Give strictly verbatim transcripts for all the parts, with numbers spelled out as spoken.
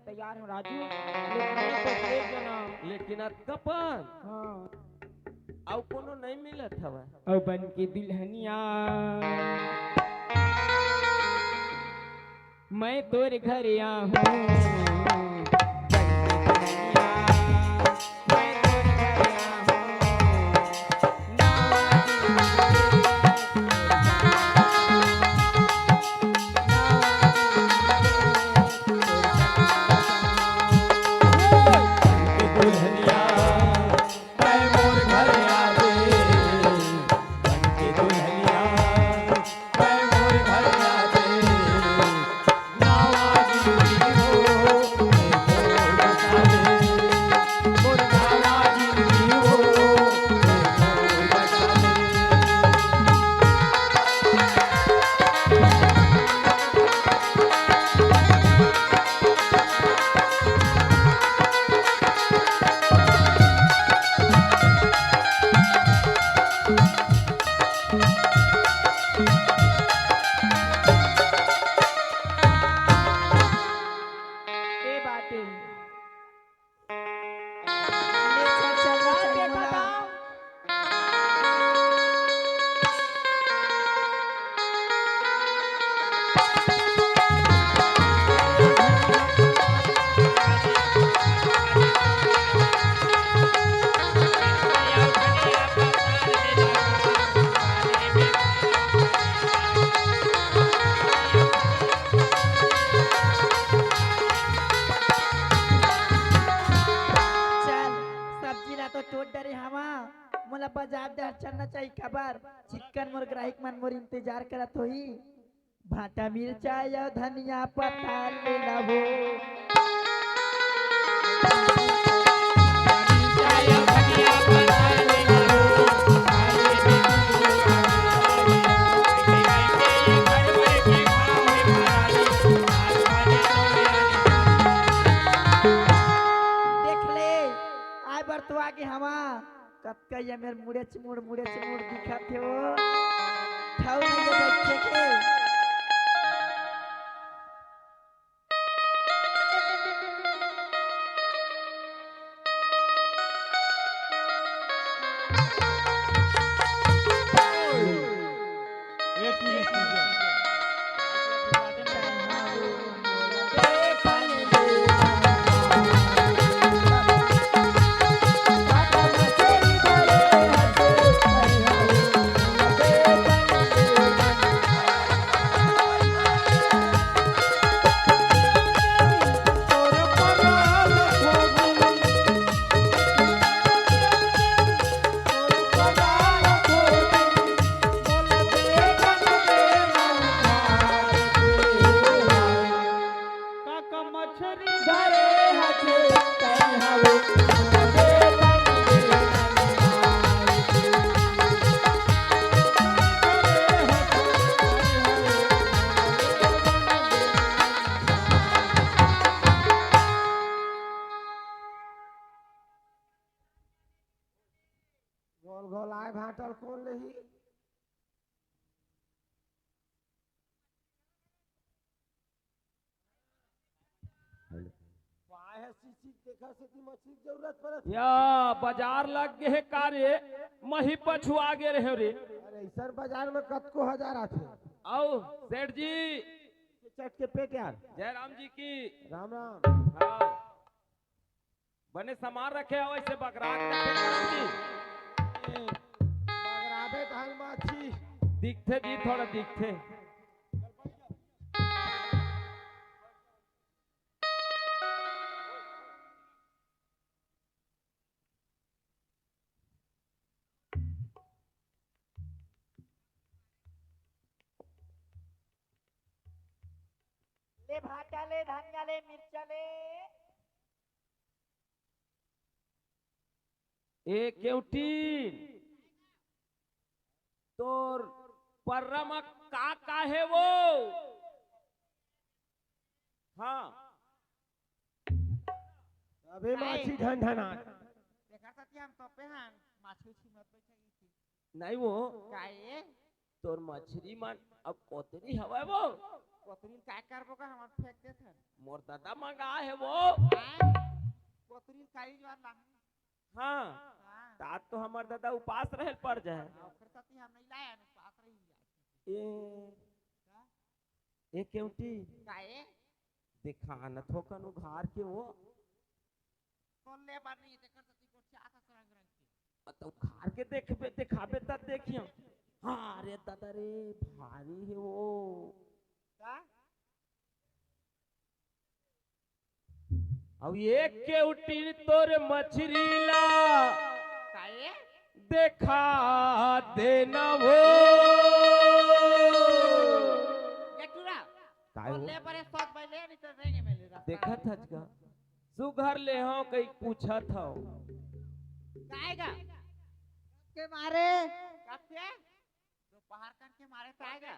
तैयार हँव राजू, लेकिन मैं तो एक जना। लेकिन अतका पन? हाँ। अउ कोनो नइ मिलत हवय? अउ बन के दुल्हनिया, मैं तोर घर आहूँ। बन के दुल्हनिया, मैं तोर घर आहूँ। ए बाटे। ले चल, चल, ले चल, मोला। चल, सब्जी ला तो टोट डरे हवा, मोला बाजार डहर चलना चाही, काबर चिक्कन मोर ग्राहक मन मोर इंतजार करत होही। भांटा मिर्चा या धनिया पता ले लबो। देख ले, आय बर तो आगे हवा। कतका ये मेर मुड़ेच मुड़, मुड़ेच मुड़ दिखत हे वो। ठाऊ नइ हे बइठे के। एक मिनट, एक मिनट। काका मछरी धरे हथे, तैं हवे मोरे बन के नंदलाल। गोल गोल आय भांटा ल कोन लेही? पाए हे सीसी, देखा सेती मछली के जरूरत परत हे। या बाजार लग गे हे का रे? मही पछुआ गे रहेंव रे। अरे, अइसन बाजार में कतको हजार आथे। अउ सेठ जी। चट के पेट यार। जय राम जी की। राम राम। हाँ। बने सामान रखे हवय, अइसे बगरा के रखे हवय जी। ए, बगराबे त हन माछी। दिखथे जी, थोड़ा दिखथे। ले भाटा ले, धनिया ले, मिर्चा ले। ए केवटी, तोर पर्रा म का का हे वो? हाँ। अबे माछी ढनढनात। तेकर सेती हम तोपे हन, माछी उछी मत बैठे इसी। नहीं वो। का ये? तोर मछरी मन अब कोतरी हवय वो। कोतरी ल काय करबो का, हमर फेंक देथन। मोर ददा मंगा हे वो। हाँ? कोतरी ल काली ज्वार लाहूं। हाँ। हाँ। त आज तो हमर ददा उपास रहे ल पड़ जाए। हाँ, ओकर सेती हम नहीं लाए, उपास रही जाए। ए, का? ए केवटी। का ए? देखा न थोकन उघार के वो। तोर ले बर नहीं, तेकर सेती गोठियात हस रंग रंग के। त उघार के देखबे, देखाबे त देखियो। हाँ रे ददा रे, भारी हे वो। का? अब एक केवटी तोर मछरी ला काहे? देखा देना वो। ये टूरा, काय हो? ले बरे सौत भाई ले, नहीं तो रहेंगे मेरे रास्ता। देखत हच का? सुघर ले हव, कहीं पूछत हव। काहे का? के मारे। कब से? दोपहर करके मारे त आएगा।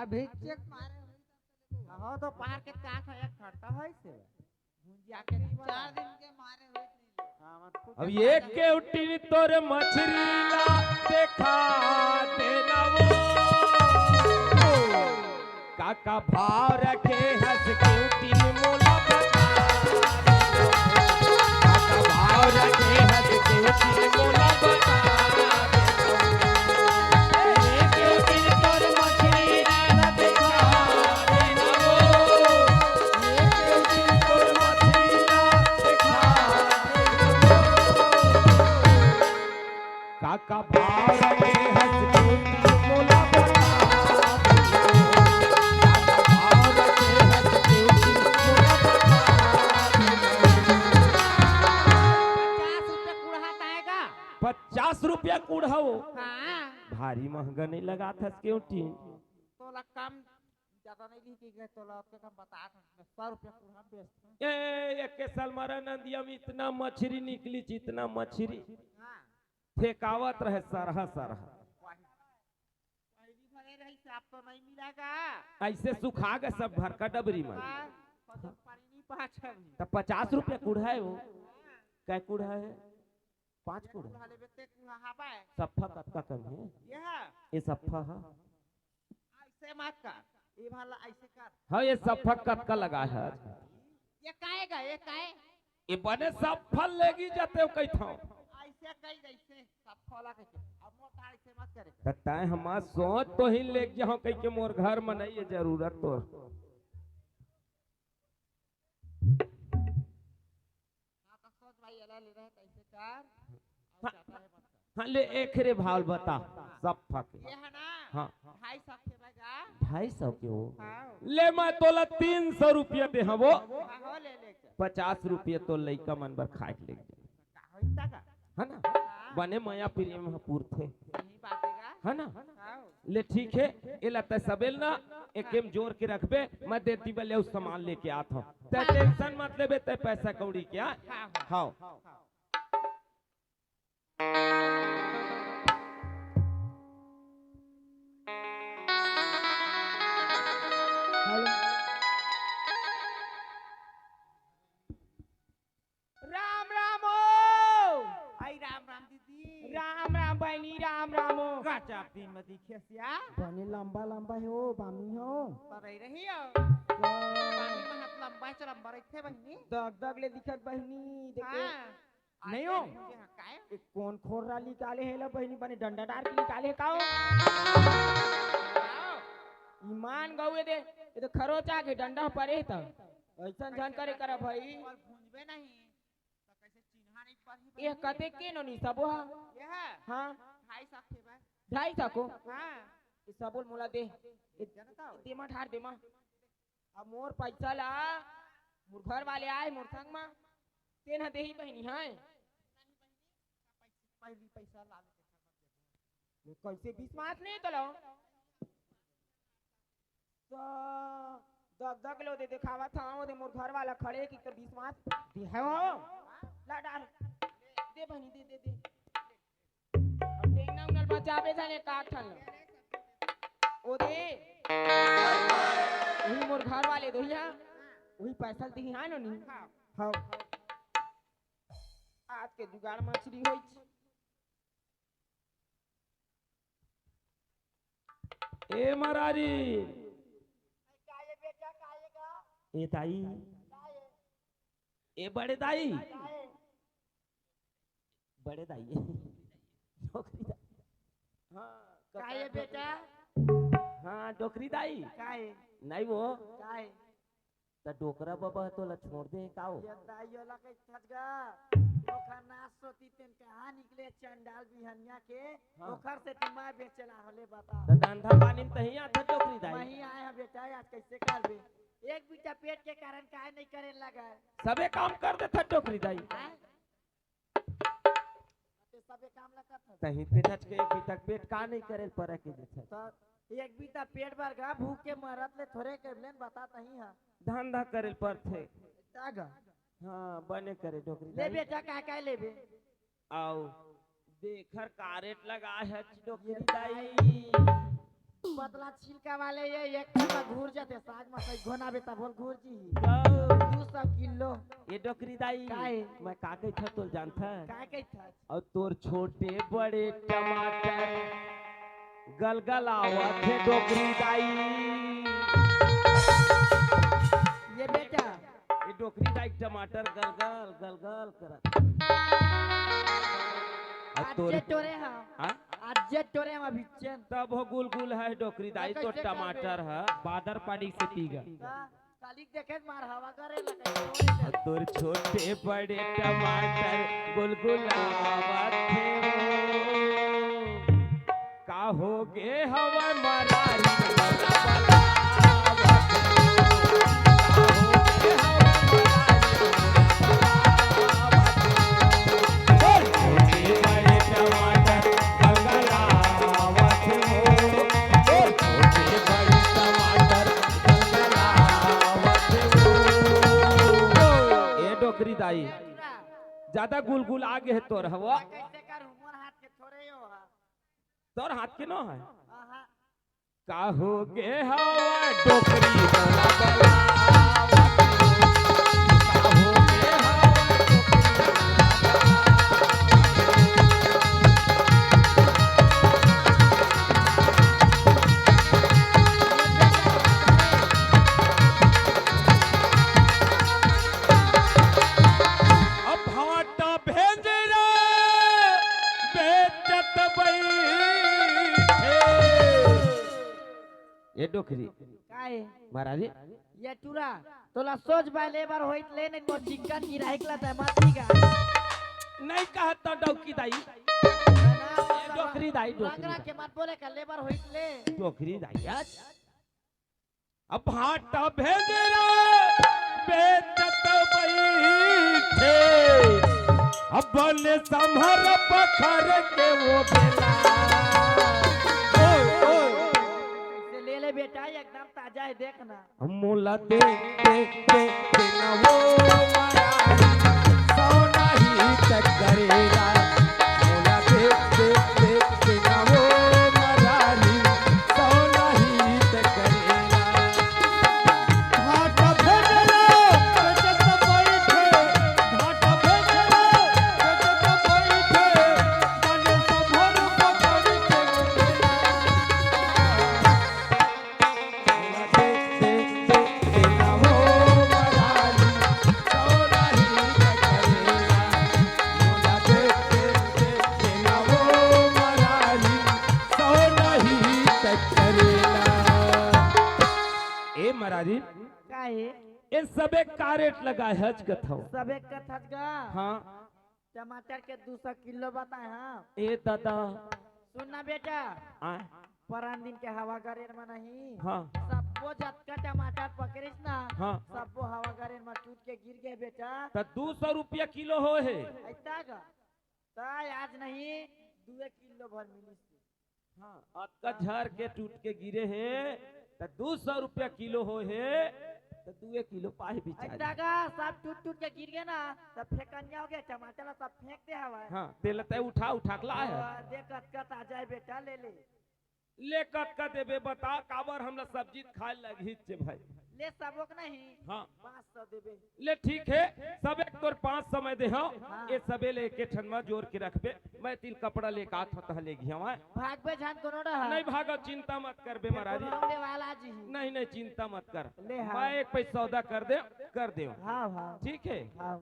अभी चेक मारे हो तो पहाड़ के काट है, एक घंटा है से। भुंजिया के चार दिन के मारे हो। हाँ, मत पूछ। अब एक केवटी तोर मछरी ला देखा देना वो। काका भाव रखे हस केवटी मोला बता। काका भाव रखे हस केवटी मोला बता। एक केवटी तोर मछरी ला देखा देना वो। एक केवटी तोर मछरी ला देखा देना वो। काका भाव रखे हस केवटी मोला बता। काका भाव रखे हस केवटी मोला बता। पचास रुपया कुड़हा ताय गा। पचास रुपया कुड़हा वो? हाँ। भारी महंगा नहीं लगात हस केवटी। तोला कम ज्यादा नहीं लिही कि तोला ओतके कम बतात हस, मैं सौ रुपया कुड़हा बेचत हूँ। ए, एक के साल मारा नंदिया में इतना मछरी निकली, इतना मछरी। हाँ। फेंकावत रहे सरहा सरहा। पहली भरे रही से, अब तो नहीं मिलेगा। ऐसे सुखा गए सब भरका डबरी में। हाँ, फसल पानी नहीं पाछा भी। त पचास रुपया कुड़हा हे वो। कै कुड़हा हे? पाँच कुड़हा। कुड़हा लेबे ते कुड़हा हाबे। सफ्फा कतका कन हे? ये है। ये सफ्फा हा? ऐसे मत कर, ये वाला ऐसे कर। हाँ, ये सफ्फा कतका लगा हे? ये काहे गा, ये काहे? ये बने सफ्फा लेगी जाते हो कही था। ऐसे कही जैसे सफ्फा ला कही। अब मोटा ऐसे मत करे। त तैं हमार सोच तो ही लेके जाओ कही के मोर घर में नहीं है जरूरत तो। हाँ, तो सोच भाई, एला ले रहे त ऐसे कर, और हाँ, ज्यादा है मत कर। हाँ, ले एक रे भाव बता, सफ्फा के। ये है ना? हाँ। ढाई सौ के बजा। ढाई सौ के हो? हाँ। ले, मैं तोला तीन सौ रुपया दे हवो। हाँ, हो, ले, ले के। पचास रुपया तो लइका मन बर खाए के ले जा। का होई ता का? है ना? हाँ। बने मया प्रेम ह पूरथे। यही बात है का? है ना? हाँ। ले ठीक हे, एला तै सबेल ना एके म जोर के रखबे, मैं देती बले अउ सामान लेके आत हूँ। तै हाँ। टेंशन मत लेबे, तै पैसा कौड़ी के आ। हाँ, हाँ। हाँ। हाँ। हेलो। राम राम ओ। आई राम राम दीदी। राम राम बहिनी, राम राम ओ। गजब दिन में दिखे सिया। बने लंबा लंबा हे ओ, बामी हो। परई रही हो। तो बामी में हाथ लंबा हे, चलंबा रहिथे बहिनी। दग दग ले दिखत बहिनी, देखे। हाँ। नहीं हो। ये हाँ, काय? ये कौन खोर रहा निकाले हे ला बहिनी, बने डंडा डार के निकाले हे का हो? हाँ। ईमान गौए दे, ये तो खरोचा के डंडा परे हे त। ऐसन झन करे करा भाई। और भूंजबे नहीं। तो कैसे चिन्हा नहीं पड़ही ये बहिनी? कते के नो नी सबो हा? ये है? हाँ। ढाई सौ के बा। ढाई सौ को? हाँ। ये सबो ल मोला दे। ये जनता हो? दे मा ठार दे मा। अब मोर पैसा ला मोर घर वाले आए मोर संग मा, तेन ह देही बहिनी है। पहली पैसा ला ले। ये कैसे विश्वास नहीं तलो? तो दग दग लो दे देखावा था, वो दे मोर घर वाला खड़े कि तो विश्वास दे है वो। ला डार। दे बहिनी, दे, दे, दे। अब टेंगना उंगल बचाबे जाने का ठन। ओ दे। वही मोर घर वाले दोहिया, वही पैसा दिही हाँ नो नी? हाँ। आज के जुगाड़ मछली होई। ए मरारी। का ये बेटा, का ये गा? ए दाई। का ये? ए बड़े दाई। का ये? बड़े दाई। डोकरी दाई। हाँ, का ये बेटा? हाँ, डोकरी दाई। का ये? नहीं वो। का ये? त डोकरा बबा ह तोला छोड़ दे हे का ओ? ये दाई ओला कहिथस गा, ओखर नास सोती तेन कहाँ निकले चंडाल बिहनिया के, हाँ। ओखर से दिमाग बेचेला होले बता। त धंधा पानी म तहीं आथस डोकरी दाई। महीं आए ह बेटा, आज कइसे करबे? एक बीता पेट के कारण काय नहीं करे लगा? सबे काम कर देथस डोकरी दाई। हैं? ते सबे काम ला करथस। तहीं ते ठच के एक बीता पेट का नहीं करे परे के देथस। त एक बीता पेट बर गा भूख के मरत ले थोरे के लेन बता तहीं हा। धंधा करे पड़थे। का गा? हाँ, बने करे डोकरी ले दाई। बेटा, का का लेबे? आओ, देखर का रेट लगा हे डोकरी दाई। पतला छिलका वाले ये एक किलो घूर जाते, साग मा कई घोना बेटा बोल घूर जी। आओ। दू सौ किलो। ये डोकरी दाई, काय? मैं का कहिथस तोला जानथस? का कहिथस? अउ तोर छोटे बड़े टमाटर गलगलावत हे डोकरी दाई। ये बेटा। ये डोकरी दाई टमाटर गलगल गलगल करत। अउ आज तोर जे टोरे हा। हाँ? आज जे टोरे हा बिच्चन। तब हो गुलगुल हे डोकरी दाई, तो कइसे करबे? टमाटर ह। बादर पानी से पीगा। का? काली देखे मार हवा करे लगे। तोर छोटे बड़े टमाटर गुलगुलावत हे ओ। का हो गे हवय मरारी? ए डोकरी दाई, ज्यादा गुलगुला गे हे तोर हवा। कइसे करूं, मोर हाथ के थोरे हो हा। तोर हाथ के नो हे। आहा। का हो गे हवा डोकरी बोला बोला। का हो गे हवा डोकरी बोला बोला। अब भाटा भेंजरा बेचत बइठे। ए डोकरी। काय? महाराज जी। ये टूरा, तोला सोच बाय लेबर होइत ले, नहीं तो चिक्का गिराइक ला तय मत दिगा। नहीं कहत त डौकी दाई। ना, ना, ए डोकरी दाई, डोकरी लंगड़ा दाई। के मत बोले का लेबर होइत ले। डोकरी दाई, आज। अब भाटा भेंजरा बेचत बइठे, अब बने संभर पखर के वो बेला। ओए, ओए। कइसे ले ले बेटा, एकदम ताजा हे, देख ना। मोला दे, दे, दे, दे ना वो मरारी, सौ नहीं तक करेला। मोला दे, दे, दे, दे ना वो मरारी, सौ नहीं तक करेला। घाट भेजला, बेचत बइठे, घाट भेजला, बेचत बइठे, बने संभर पखर के वो बेला। ए मरारी, का हे? ए सबे का रेट लगाए हच कथव? सबे कथच गा। हाँ। टमाटर के दू सौ किलो बताए, हाँ। ए दादा। सुन ना बेटा। आय। परान दिन के हवा गरेर म नहीं। हाँ। सब्बो जतका टमाटर पकड़िस ना, हाँ। सब्बो हवा गरेर म टूट के गिर गे बेटा। त दू सौ रुपया किलो होए हे। अइता गा। त आज नहीं, दुए किलो भर मिलिस। हाँ, अतका झर के टूट के गिरे हे, त दू सौ रुपया किलो होए हे, त दुए किलो पाही बिचारी। अइता गा, सब टूट टूट के गिर गे ना, त फेकनिया हो गे, टमाटर ला सब फेंक दे हवय। हाँ, तेला तय उठा उठा के लाए हे। हाँ, देख कतका ताजा हे बेटा, ले ले। ले कतका देबे बता, काबर हमला सब्जी खाए लगही चे भाई। ले सबो के नहीं। हाँ। पाँच सौ देबे। ले ठीक हे, सबे के तोर पाँच सौ मैं देहँव। हाँ। ये सबे ले एके ठन म जोर के रखबे, मैं तिल कपड़ा लेके आत हँव, तहाँ ले गिहँव, हाँ। भागबे झन कोनो डहर। नहीं भागव, चिंता मत करबे महाराज। कोनो ले वाला जी। नहीं, नहीं, चिंता मत कर। ले हाँ। मैं एक पैसा सौदा कर दे, कर दे। हाँ, हाँ। ठीक हे। हाँ।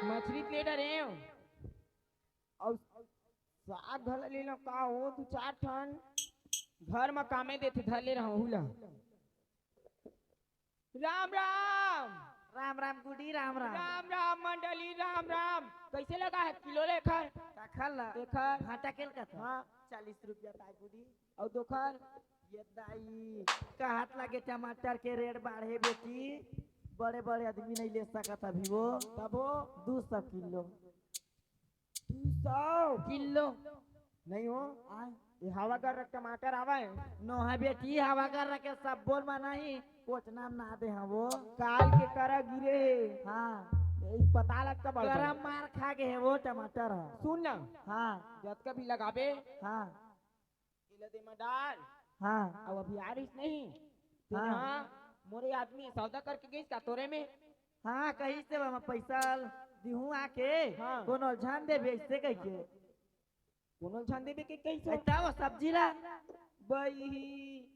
मछरी ले डरेंव। अउ साग घला ले लो का हो, दू चार ठन घर म कामे देथे, धर ले रहूं ओहू ला। राम राम। राम राम गुडी, राम राम। राम राम मंडली, राम राम। कइसे लगा हे किलो ले एखर? काखर ला? एखर। भांटा केल का था? हाँ। चालीस रुपया ताय गुडी। अउ दोखर? ये दाई, कहत लगे टमाटर के रेट बाढ़े बेटी, बड़े बड़े आदमी नहीं ले सकत अभी वो। तबो? दू सौ किलो। दू सौ? किलो। नहीं हो? आय। ये हवा गर टमाटर आवे। नोहा बेटी, हवा गर के सब बोल मना ही, कोचना म ना दे हँव वो। काल के करा गिरे हे। हाँ। ये पता लगता बड़ करम मार खा गे हे वो टमाटर ह। सुन ना। हाँ। जतका भी लगाबे। हाँ। एला दे मा डार। हाँ। अउ अभी आ रहिस नहीं। तेन हाँ। हा मोरे आदमी सौदा करके गइस का तोरे में? हाँ, कहिस ते मैं पैसा दिहूं आके, हाँ। कोनो झन देबे अइसे कहिके। कोनो झन देबे के कहिस? अइसा वो सब्जी ला। बई,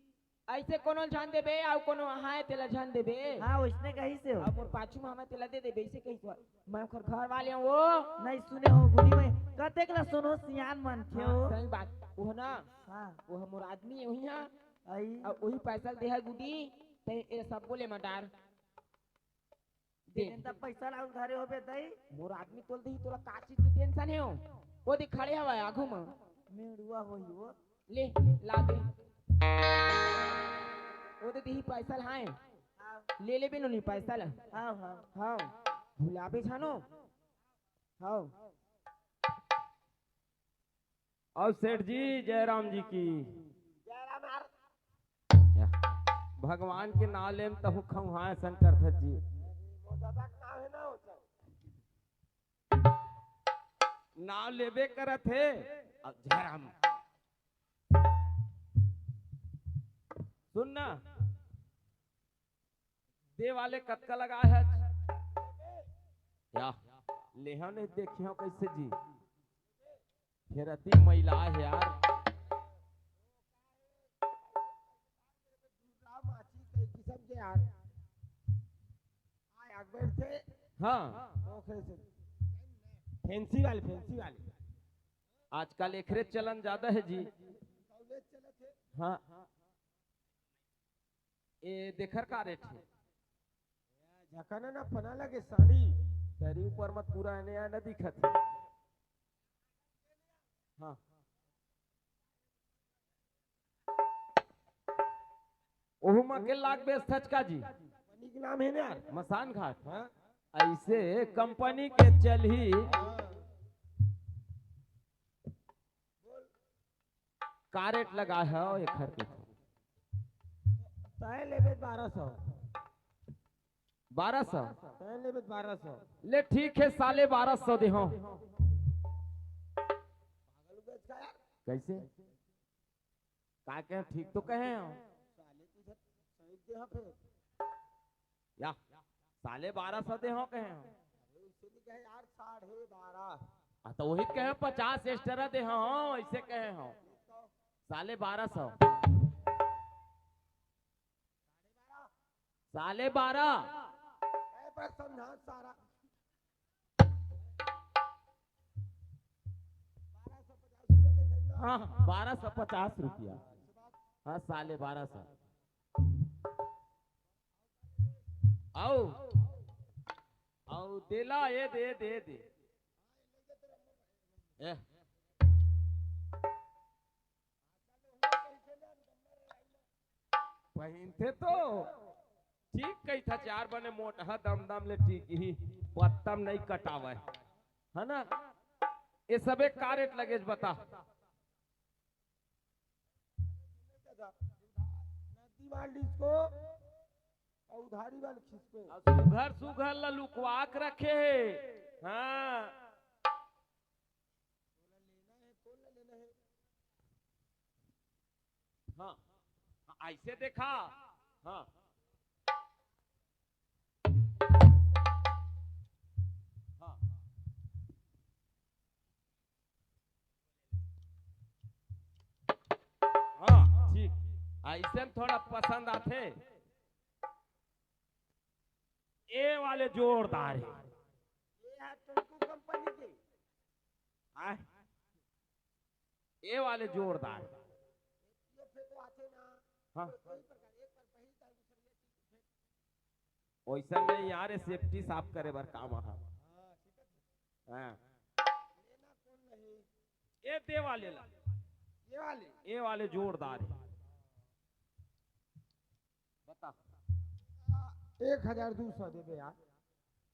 अइसे कोनो झन देबे, अउ कोनो हाय तेला झन देबे। हाँ, वइसने कहिस हो। अब मोर पाछू में हमें तेला दे देबे, अइसे कहिस हो। मैं ओखर घर वाले हूँ वो। नहीं सुने हो गुडी, मैं कतेक ला सुनो सियान मन थे हाँ, हो। सही बात। वो ना, हाँ। वो मोर आदमी है वही हाँ। आई। अब वही पैसा दे है गुडी, ते ये सब बोले मटार। दे। तेन तब पैसा ला उधारे हो बे दई। मोर आदमी तोल दही, तोला का चीज के टेंशन है हो? वो देख खड़े हवा आगू में। मेड़ुआ होई वो। ले, ला दे। वो दे दही पैसा ला, हाँ। हाँ। ले ले बिनु नहीं पैसा ला। हाँ, हाँ। हाँ। भुलाबे छानो। हाँ। अउ सेठ जी, जयराम जी की। जयराम यार। या, भगवान के नाव लेम तहु खंवाए असन करथस जी। मोर दादा के नाव है ना वो सब। नाव लेबे करत हे। अब जयराम। सुन ना। दे वाले कतका लगा है? या, लेहा नहीं देखियो कैसे जी? फेरती महिला है यार। हाँ। फैंसी वाले, फैंसी वाले। आजकल एकरे चलन ज्यादा है जी। हाँ। ए, देखर का रेट हे? झकना ना पना लगे साड़ी। तेरी ऊपर मत पूरा एने आ न दिखत हे। हाँ। ओहू मा के लाग बेस थचका जी। कंपनी के नाम है ना यार? मसान घाट। हाँ। ऐसे कंपनी के चलही। हाँ। का रेट लगा है एखर के? तय लेबे बारह सौ। बारह सौ? तय लेबे बारह सौ। ले ठीक है, साले बारह सौ दे हो। कैसे? का कहे, ठीक तो कहे हो। या, साले बारह सौ दे हो कहे हो। अरे, उससे भी कहे यार, साढ़े बारह। आ, तो वही कहे, पचास extra दे हो, ऐसे कहे हो। साले बारह सौ। साले बारह। ए, पर समझा सारा। हाँ, बारह सौ पचास रुपया। हाँ, साले बारह सौ। आओ, आओ, देला, ए दे, दे, दे। ए। पहिनथे तो ठीक कहिथा, चार बने मोटहा दमदम ले ठीक ही, पत्तम नहीं कटावे, है ना? ये सबे का रेट लगे बता? नदी वाली इसको अउ उधारी वाले खिसके। अउ सुघर सुघर ला लुकवा के रखे हे। हाँ। हाँ, हाँ, ऐसे देखा। हाँ। हाँ। हाँ, ठीक। ऐसे में थोड़ा पसंद आथे। ए वाले जोरदार हे। ए हा टोंटू कंपनी के। आय। ए वाले जोरदार हे। ये फेंकवाथे ना। हाँ। कोई प्रकार, एक बार पहिल ताल दूसर ये चीज फेंक। वैसा नहीं यार, ये सेफ्टी साफ करे बर काम आहा। हाँ, ठीक है। हाँ। लेना कौन नहीं? ए दे वाले ला। ये वाले? ए वाले जोरदार हे। बता। एक हजार दू सौ देबे यार।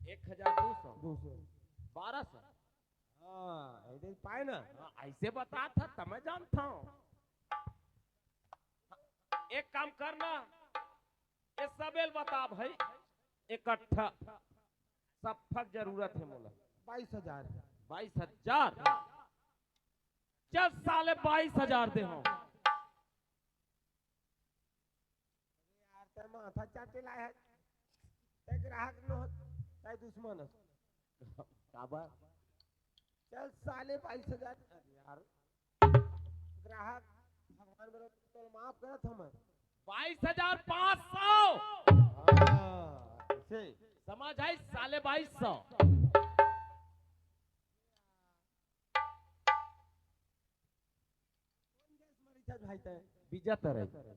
एक हजार दू सौ? दू सौ। बारह सौ? हाँ, ऐसे पाए ना। हाँ, ऐसे बता था, त मैं जानता हूँ। एक काम करना, ये सबेल बता भाई, इकट्ठा। सब फक जरूरत हे मोला। बाईस हजार। बाईस हजार? चल साले, बाईस हजार दे हूँ। यार, तै माथा चाटे लाय हे। तै ग्राहक न हो, तै दुश्मन हो। काबर? चल साले, बाईस हजार। अरे यार, ग्राहक भगवान बरोबर तोला माफ करत हूँ मैं। बाईस हजार पाँच सौ। हाँ, ऐसे। समझ आई साले, बाईस सौ। कौन देश में रिचार्ज भाई तै? बीजा तरई।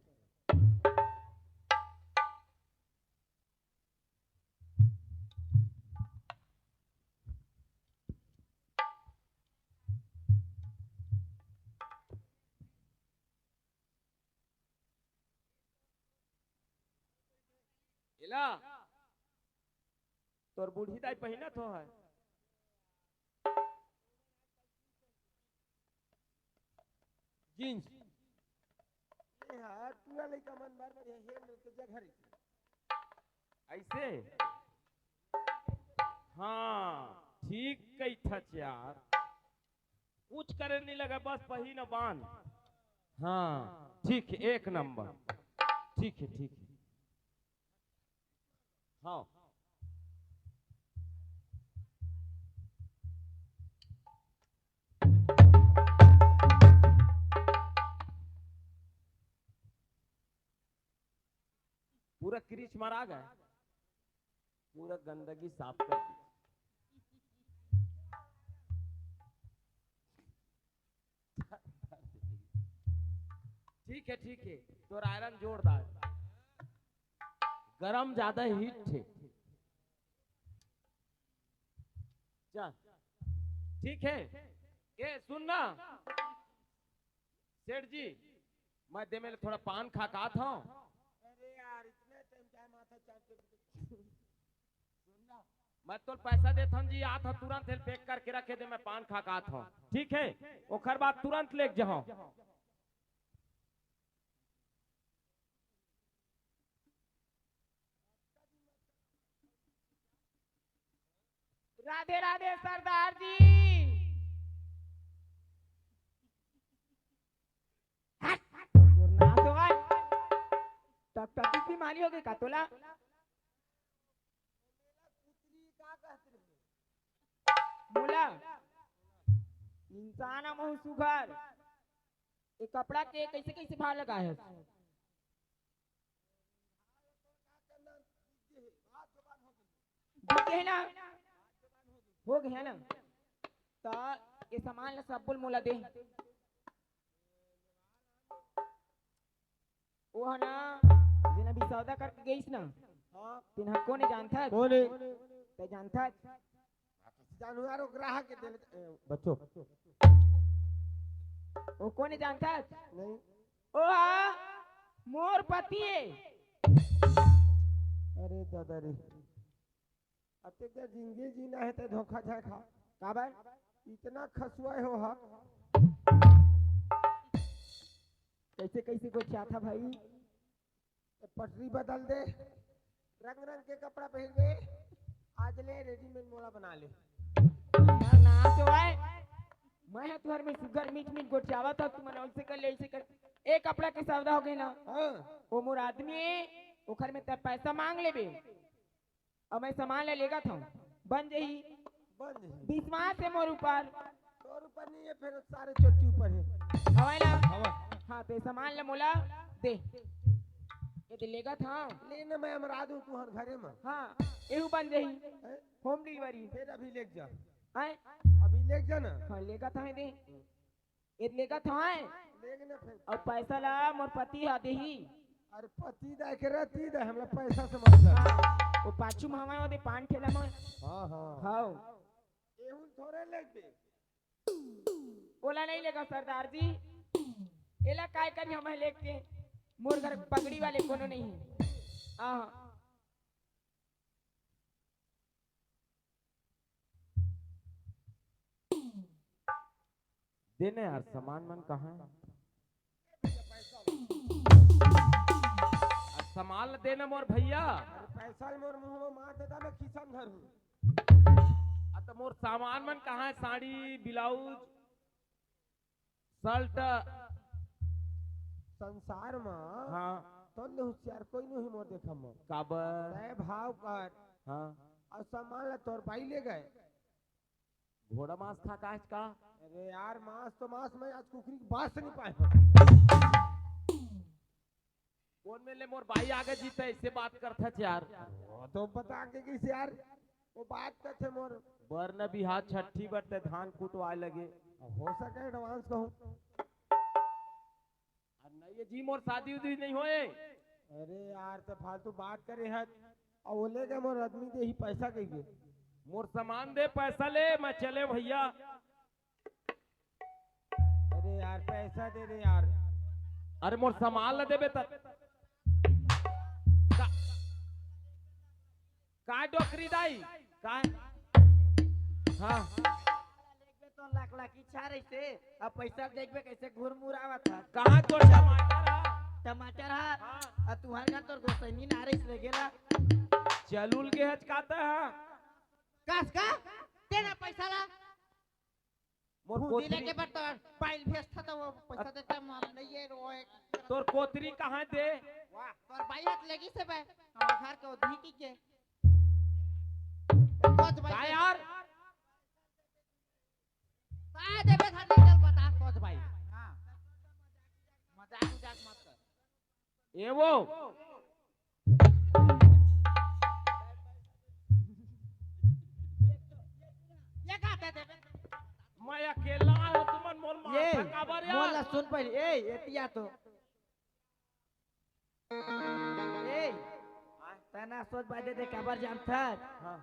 एला तोर बूढ़ी दाई पहिनत हो है। जींस। ए हा, टूरा लइका मन बर बढ़िया हे, मेरे तो जगह रही। ऐसे? हाँ, ठीक कहिथच यार। कुछ करे नहीं लगा, बस पहिन बांध। हाँ, ठीक है, एक नंबर। ठीक है, ठीक है। हाँ। पूरा क्रीच मारा गया, पूरा गंदगी साफ कर दी। ठीक है, ठीक है, तोर आयरन जोरदार, गरम ज्यादा हीट थे। चल, ठीक है, ये सुन ना सेठ जी, मैं दे में ले थोड़ा पान खा के आत हूँ। अरे यार, इतने टाइम क्या माथा चाट के सुन ना, मैं तोल पैसा देत हूँ जी, आत हूँ तुरंत हेल पैक करके रखे दे, मैं पान खा के आत हूँ, ठीक है? ओकर बाद तुरंत लेके जाओ। राधे राधे सरदार जी। हट, तोर नाम तो आय। टकटकी बीमारी हो गई का तोला? मोला इंसान महू सुघर, ये कपड़ा के कैसे कैसे भाव लगा है? बिक गे हे ना? हो गे हे ना? त ये सामान ला सब बोल मोला दे। वो है ना, जेन अभी सौदा करके गईस ना, हाँ। तेन ह कोन ए जानथस? कोन ए? तैं जानथस? जानू यार, वो ग्राहक के दिल, ए, बच्चों। वो कोन ए जानथस? नहीं। ओ हा, मोर पति ए। अरे दादा रे। अतेक जिंदगी जीना हे त धोखा झन खा। काबर? इतना खसुआ हो हा। कैसे, कैसे गोठियाथा भाई? पटरी बदल दे। रंग रंग के कपड़ा पहिरबे, आज ले readymade मोला बना ले। ना, ना तो आए, मैं ह तुहर में सुग्घर मीठ मीठ गोठियावत हव, तुमन ऐसे कर ले, ऐसे कर। ए कपड़ा के सौदा हो गए ना? हाँ। वो मोर आदमी हे, ओखर में तैं पैसा मांग लेबे, अब मैं सामान ले लेगत हव, बन जही। बन जही। विश्वास हे मोर ऊपर। तोर ऊपर नहीं हे, फिर सारे चोटी ऊपर हे। हवय ना? हवय। हाँ, तैं सामान ले मोला दे। ये दे लेगत हव। ले ना, मैं अमरा दूं तुहर घरे में। हाँ, एहू बन जही। हैं? Home delivery। फिर अभी लेके जा। हैं? अभी लेके जा ना। हाँ, लेगत हव, दे। ये लेगत हव। लेके ना फिर। अउ पैसा ला मोर पति ह देही। अरे पति दाई के रहती दाई, हमला पैसा से मतलब। हाँ, वो पाछू में हवय, वो दे पान ठेला में। हाँ, हाँ। हाँ। एहू थोड़े लेके। ओला नहीं लेगा सरदार जी, एला काय करी हमें लेके, मोर घर पगड़ी वाले कोनो नहीं हे। हाँ। देने यार, सामान मन कहाँ हे? आ, सामान ल देना मोर भैया। अरे पैसा ल मोर मुंह में मार देता, मैं किसन घर हूँ। आ, तो मोर सामान मन कहाँ हे? Sari, blouse, shirt। संसार में हाँ। तोर ले होशियार कोई नहीं मोर देखा में। काबर? तय भाव कर। हाँ। अउ सामान ला तोर बाई ले गए। घोड़ा मांस खा का आज का? अरे यार, मांस तो मांस, मैं आज कुकरी के बास नहीं पाए। कोन में ले मोर बाई आगे जी, तैं ऐसे बात करथस यार। वो तो बता के किस यार, वो बात करथे मोर। बर न बिहा छठी बर तैं धान कुटवाए लगे। हो सके advance कहूँ। अरे नहीं ये जी, मोर शादी उदी नहीं होए। अरे यार, तैं फालतू बात करे हस। अउ वो ले गए मोर आदमी दे ही पैसा कह के। मोर सामान दे, पैसा ले, मैं चले भैया। अरे यार, पैसा दे दे यार। अरे मोर सामान ला देबे त। का, का डोकरी दाई? का? हाँ। तो लकलकी छा रहिसे, अब पैसा देखबे कैसे घुरमुरावत हे। कहाँ तोर टमाटर हे? टमाटर हे? हाँ। आ तुहर घर तोर गोसैनी ना रहिस ले गेला। चलुल गे हच काता हे। कस का? दे ना पैसा ला। मोर फूंदी कोथरी लेके बर तोर बाइल भेजथा त वो पैसा देता, मोर नहीं हे, वो एक तोर कोथरी कहाँ दे? वाह, तोर बाई हाथ लेगी से बे। हमर घर के ओधी की के। सोच भाई का के। यार? का देबे था, निकल बता, सोच भाई। हाँ। मजाक उजाक मत कर। ए वो। ये का दे देबे? मैं अकेला हूँ, तुमन मोर ये, माथा काबर यार? मोला सुन पहले, ए, एतिया तो। ए, तना सोच बाजे दे काबर जानथस? हाँ।